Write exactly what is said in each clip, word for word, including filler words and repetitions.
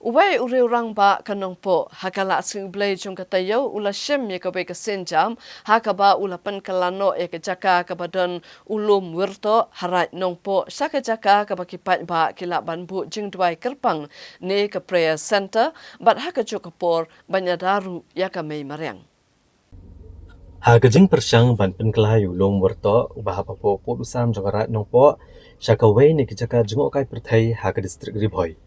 Uwei u riew rangbah ka Nongpoh, ha ka la sngi U Blei jong ka taïew u la shim ïa kawei ka sienjam, ha kaba u la pynkylla noh ïa ka jaka kaba don u lum Wirtoh ha Raid Nongpoh sha ka jaka kaba ki paidbah ki lah ban buh jingduwai kyrpang ne ka prayer centre, bad ha kajuh ka por ban ïada ruh ïa ka mei mariang. Ha ka jingpyrshang ban pynkylla ïa u lum Wirtoh uba hap hapoh pud u sam jong ka Raid Nongpoh sha kawei na ki jaka jngohkai pyrthei ha ka distrik Ri Bhoi,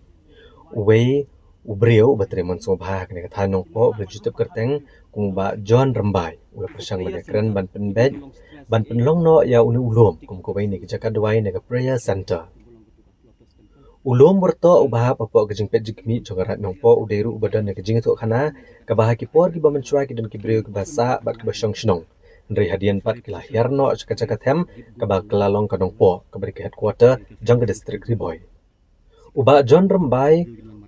uwei u briew uba trei mon sngewbha ha kane ka thaiñ Nongpoh uba ju tip kyrteng kum u Bah John Rymbai u la pyrshang ban ïakren ban pynbeit ban pynlong noh ïa une u lum kum kawei na ki jaka duwai ne ka prayer centre. U lum Wirtoh uba hap hapoh ka jingpeit jingkhmih jong ka Raid Nongpoh u dei ruh uba don ïa ka jingïathuhkhana kaba ha ki por kiba mynshuwa ki don ki briew kiba sah bad kiba shong shnong, hynrei hadien pat ki la hiar noh sha ka jaka them kaba ka la long ka Nongpoh kaba dei ka headquarter jong ka distrik Ri Bhoi. U Bah John Rymbai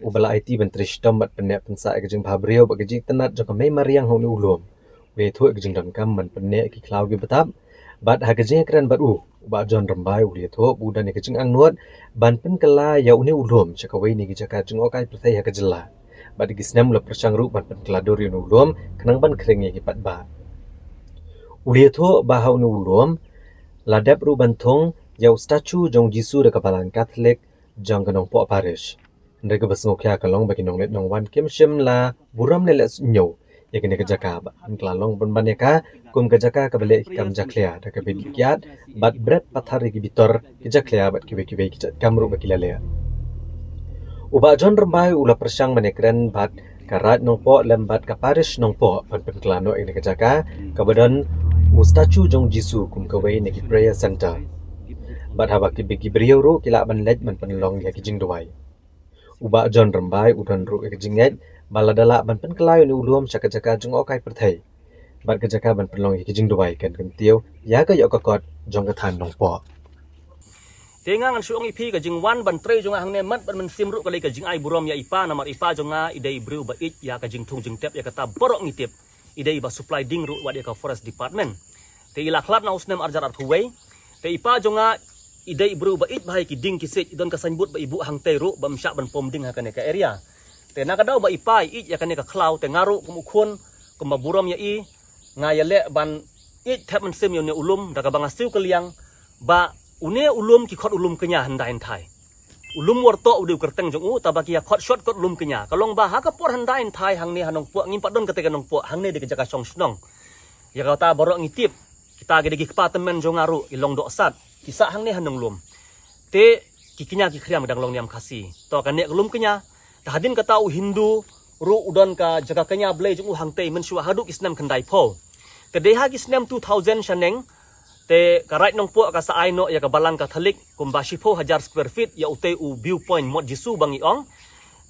uba la aiti ban trei shitom bad pynneh pynsah ïa ka jingbhabriew bad ka jingitynnad jong ka mei mariang ha une u lum, u la ïathuh ïa ka jingdonkam ban pynneh ïa ki khlaw kiba tap. Bad ha ka jingïakren bad u, u Bah John Rymbai u la ïathuh ba u don ïa ka jingangnud ban pynkylla ïa une u lum sha kawei na ki jaka jngohkai pyrthei ha ka jylla. Bad ha ki snem u la pyrshang ruh ban pynkylla dur ïa une u lum khnang ban khring ïa ki paidbah. U la ïathuh ba ha une u lum la dep ruh ban thung ïa u statue jong u Jisu da ka Balang Katholik jong ka Nongpoh Parish. Hynrei kaba sngewkhia ka long ba ki nongleit nongwan kim shym la burom ne leh suidñiew ïa kane ka jaka bad ka la long pynban ïa ka kum ka jaka kaba leh ki kam jakhlia da kaba dih kiad bad bret pathar ïa ki bitor ki jakhlia bad kiwei kiwei ki jait kam ruh ba ki la leh. U Bah John Rymbai u la pyrshang ban ïakren bad ka Raid Nongpoh lem bad ka Parish Nongpoh ban pynkylla noh ïa kane ka jaka kaba don u statue jong u Jisu kum kawei na ki prayer centre. Bad haba ki, ki briew ruh ki lah ban leit ban pynlong ïa ki jingduwai. U Bah John Rymbai u don ruh ïa ka jingngeit ba lada lah ban pynkylla ïa une u lum sha ka jaka jngohkai pyrthei bad ka jaka ban pynlong ïa ki jingduwai kan kyntiew ïa ka ïoh ka kot jong ka thaiñ Nongpoh. Te nga ngan shu ong ïa phi ka jingwan ban trei jong nga hangne mat bad mynsiem ruh ka dei ka jingai burom ïa i Pa, namar i Pa jong nga i dei i briew ba ïeit ïa ka jingthung jingtep ïa kata baroh ngi tip. I dei ba supply ding ruh wat ïa ka Forest Department. Te i la khlad na u snem arhajar arphew wei. Te i Pa jong nga i dei i briew ba ïeit bha ïa ki ding ki siej, i don ka signboard ba i buh hangtei ruh ba ym shah ban pom ding ha kane ka area. Te na ka daw ba i Pa i ïeit ïa kane ka khlaw, te nga ruh kum u khun, kumba burom ïa i, nga ïaleh ban ïeit thep mynsiem ïa une u lum da kaba nga siew kylliang ba une u lum ki khot u lum kñia hyndai hynthai. U lum Wirtoh u dei u kyrteng jong u, tangba ki ïa khot shortcut lum kñia. Ka long ba ha ka por hyndai hynthai hangne ha Nongpoh, ngim pat don kata ka Nongpoh, hangne dei ka jaka shong shnong. Ïa kata baroh ngi tip, kita ki dei ki kpa tymmen jong nga ruh, ki long dohsat, ki sah hangne ha Nonglum. Te ki kñia ki khriam ki dang long niam Khasi. To kane ka lum kñia, te hadien kata u Hindu ruh u don ka jaka kñia blei jong u hangtei mynshuwa haduh ki snem khyndaiphew. Te dei ha ki snem two thousand shaneng, te ka Raid Nongpoh ka sa ai noh ïa ka Balang Katholik kumba shiphew hajar square feet ïa utei u view point Mot Jisu ba ngi ong.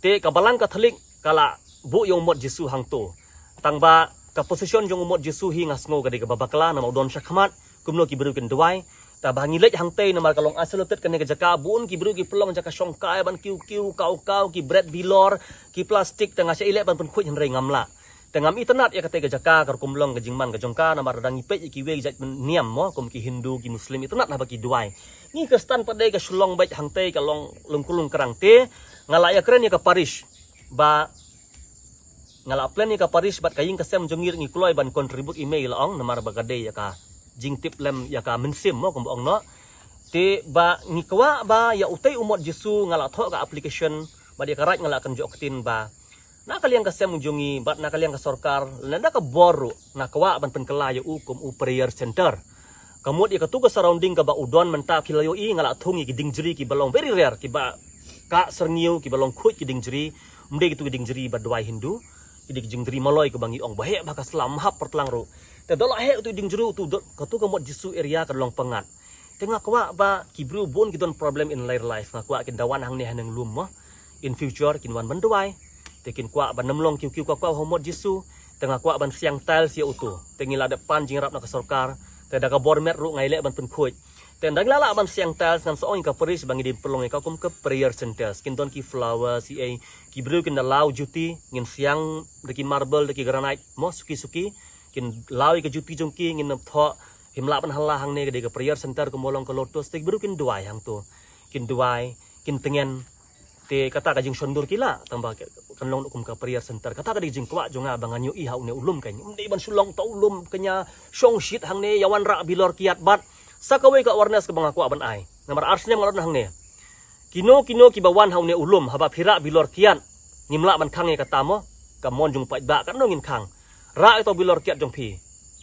Te ka Balang Katholik ka la buh ïa u Mot Jisu hangto. Tangba ka position jong u Mot Jisu hi nga sngew ka dei kaba bakla namar u don shakhmat, kumno ki briew kin duwai. Tangba ngi leit hangtei namar ka long isolated kane ka jaka, bun ki briew ki pynlong jaka shongkai ban kiew kiew kaw kaw, ki bret bilor, ki plastik, te nga shu ïaleh ban pynkhuid hynrei ngam lah. Te ngam itynnad ïa katei ka jaka, ka rukom long ka jingman ka jong ka, namar lada ngi peit ïa kiwei ki jait niam mo, kum ki Hindu, ki Muslim, itynnad haba ki duwai. Ngi Khristan pat dei ka shu long beit hangtei ka long lungkul lungkrang te, nga la ïakren ïa ka parish ba nga la plan ïa ka parish bad ka ïing ka sem jong ngi ruh ngi kloi ban contribute i mei la ong namar ba ka dei ïa ka jingtip lem ïa ka mynsiem mo kumba ong noh. Te ba ngi kwah ba ïa utei u Mot Jisu nga la thoh ka application bad ïa ka Raid nga la kynjoh ktien ba na ka liang ka sem jong ngi bad na ka liang ka sorkar lane da ka bor ruh nga kwah ban pynkylla ïa u kum u prayer center. Ka mut ïa katu ka surrounding kaba u don mynta phi la ïohi nga la thung ïa ki dieng jri kiba long very rare kiba ka syrngiew kiba long khuid ki dieng jri. Ym dei kitu ki dieng jri ba duwai Hindu. Ki dei ki dieng jri maloi kiba ngi ong ba heh ba ka sla ym hap pyrtlang ruh. Te da la heh utu dieng jri utu dot katu ka Mot Jisu area ka long pyngngad. Te nga kwah ba ki briew bun ki don problem in their life, nga kwah kin da wan hangne ha Nonglum mo. In future kin wan ban duwai. Te kin kwah ban ym long kiew kiew kaw kaw ha u Mot Jisu. Te nga kwah ban siang tiles ïa utu. Te ngi la dep pan jingïarap na ka sorkar. Te da ka bor met ruh nga ïaleh ban pynkhuid. Te ynda ngi la lah ban siang tiles ngan sa ong ïa ka parish ba ngi dei pynlong ïa ka kum ka prayer centers. Kin don ki flowers ïa ei, ki briew kin da law juti, ngin siang da ki marble da ki granite mo suki suki. Kin law ïa ka juti jong ki, ngin ym thoh, phim lah ban halla hangne ka dei ka prayer center kumba long ka lotus, te ki briew kin duwai hangto. Kin duwai, kin tngen. Te kata ka jingshondur ki lah, tang ba kan long kum ka prayer center. Kata ka dei ka jingkwah jong nga ba ngan ïohi ha une u lum kan. Ym dei ban shu long ta u lum kñia shong shit hangne, ïa wan rah bilor kiad bad. Sa kawei ka awareness kaba nga kwah ban ai. Namar ar snem nga la don hangne. Kino kino kiba wan ha une u lum, haba phi rah bilor kiad, ngim lah ban khang ïa kata mo. Ka mon jong u paidbah katno ngin khang. Rah ïa uta u bilor kiad jong phi.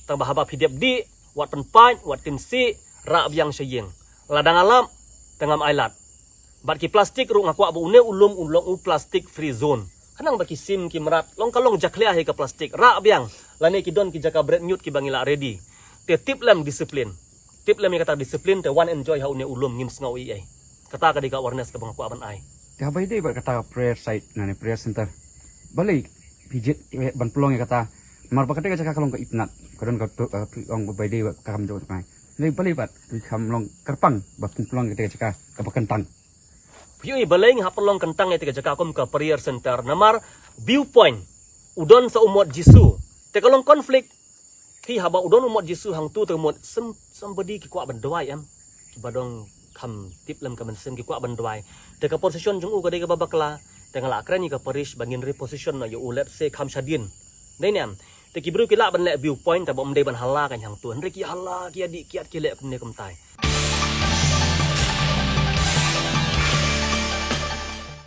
Tang ba haba phi dep dih, wat pynpait, wat tim sih, rah biang sha ïing. Lada nga lap, te ngam ailad. Bad ki plastik ruh nga kwah ba une u lum un long u plastic free zone. Khnang ba ki sim ki mrad, long ka long jakhlia hi ka plastik, rah biang. Lane ki don ki jaka bret ñiut kiba ngi lah ready. Te tip lem disiplin. Tip lem ïa kata disiplin, te wan enjoy ha une u lum, ngim sngew ei ei. Kata ka dei ka awareness kaba nga kwah ban ai. Te haba ïadei bad kata prayer site, nane prayer center, balei phi jied, eh, ban pynlong ïa kata? Namar ba kata ka jaka ka long ka itynnad, ka don ka tu, eh, phi ong ba ïadei bad ka kam jong ngai. Balei, balei pat phi kham long kyrpang ba phin pynlong ïa kata ka jaka kaba kyntang? Phi ïohi balei nga hap pynlong kyntang ïa kata ka jaka kum ka prayer center? Namar viewpoint u don sa u mot Jisu. Te ka long conflict. Phi, haba u don u mot Jisu hangtu, te u mot sem, somebody ki kwah ban duwai em. Kiba dang kham tip lem ka mynsiem ki kwah ban duwai. Te ka position jong u ka dei kaba bakla. Te nga la kren ïa ka parish ba ngin reposition noh ïa u, let's say, kham shadien. Dei ne em? Te ki briew ki lah ban leh viewpoint, te ba ym dei ban hala kan hangtu. Hynrei ki hala, ki ïa dih kiad, ki leh kumne kumtai.